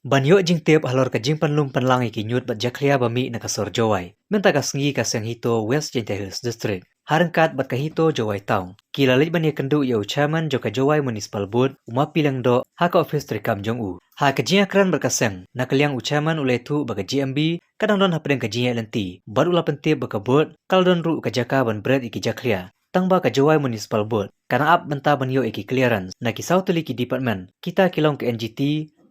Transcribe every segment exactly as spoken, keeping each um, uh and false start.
Ban ïoh jingtip halor ka jingpynlum pynlang ïa ki ñiut bad jakhlia ba mih na ka sor Jowai, mynta ka sngi ka seng HITO West Jaintia Hills District, ha ryngkat bad ka HITO Jowai Town, ki la leit ban ïakynduh ïa u Chairman jong ka Jowai Municipal Board, u Ma P Lyngdoh, ha ka ophis treikam jong u. Ha ka jingïakren bad ka seng, na ka liang u Chairman u la ïathuh ba ka G M B ka dang don hapdeng ka jingïaid lynti bad u la pyntip ba ka Board ka la don ruh ka jaka ban bret ïa ki jakhlia. Tang ba ka Jowai Municipal Board ka nang ap bynta ban ïoh ïa ki clearance na ki saw tylli ki department, kita ki long ka N G T,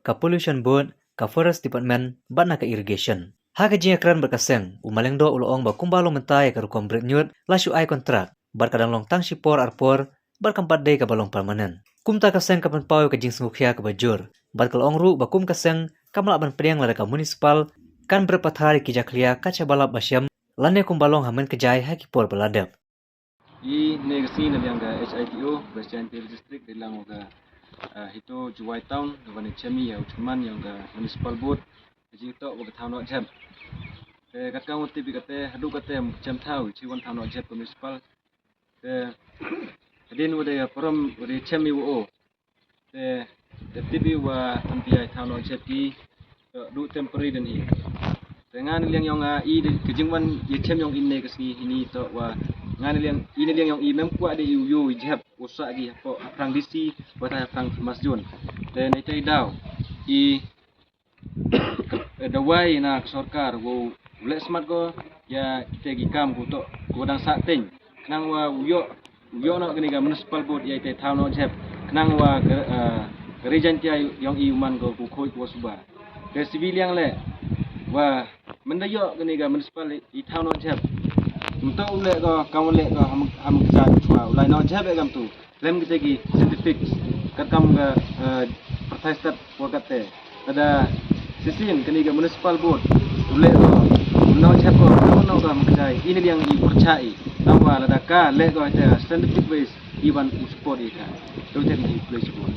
ka Pollution Board, ka Forest Department bad na ka Irrigation. Ha ka jingïakren bad ka seng, u Ma Lyngdoh u la ong ba kumba long mynta ïa ka rukom bret ñiut la shu ai kontrak bad ka dang long tang shipor arpor bad kam pat dei kaba long permanent. Kumta ka seng ka pynpaw ïa ka jingsngewkhia kaba jur bad ka la ong ruh ba kum ka seng kam lah ban pdiang lada ka Municipal kan bret pathar ïa ki jakhlia kat shaba lap ba shem lane kumba long ha mynta ka jai ha ki por ba la dep. Ine ka sngi na liang ka H I T O West Jaintia Hills District dei lang ka, ah, HITO Jowai Town, ka ban chem ïa u Chairman ïa ka Municipal Board, ka jingtoh wa ka thaw noh jhep. Te katkam wa tip ïa kata, haduh kata chem thaw chi wan thaw noh jhep ka Municipal. Te hadien wa dei parom wa dei chem ïa wa o. Te, te tip ïa wa tang pi ai thaw noh jhep ki, to du temporary den hi. Te nga na liang yong nga i de, ka jingwan ïa chem yong i ne ka sngi hini to wa nga na liang, i na liang yong i mem kwah de i u yo i jhep u sa ki hapoh haphrang D C wa ta haphrang Thomas Jones. Te ne te daw i dawai na ka sorkar wa u leh smat ko ïa kita ki kam ko to ko dang sa teng. Khnang wa u ïoh, u ïoh noh kane ka Municipal Board ïa ite thaw noh jhep. Khnang wa ka, eh, ka Ri Jaintia yong i u man ko ku khoi ku wa suba. Te sibi liang leh wa mynda ïoh kane ka Municipal i thaw noh jhep. Mynta u leh ko kam u leh ko ham, ham ka sa chwa u lai noh jhep e kam tu. Lem kita ki scientific katkam ka, eh, pyrthai stat wa kate. Lada shisien kane ka Municipal Board u leh ko, u noh jhep ko, u noh ko mynta i na liang i pyrchah i. Tang wa lada ka leh ko ite scientific ways i ban u support i ka. Tu te i play support.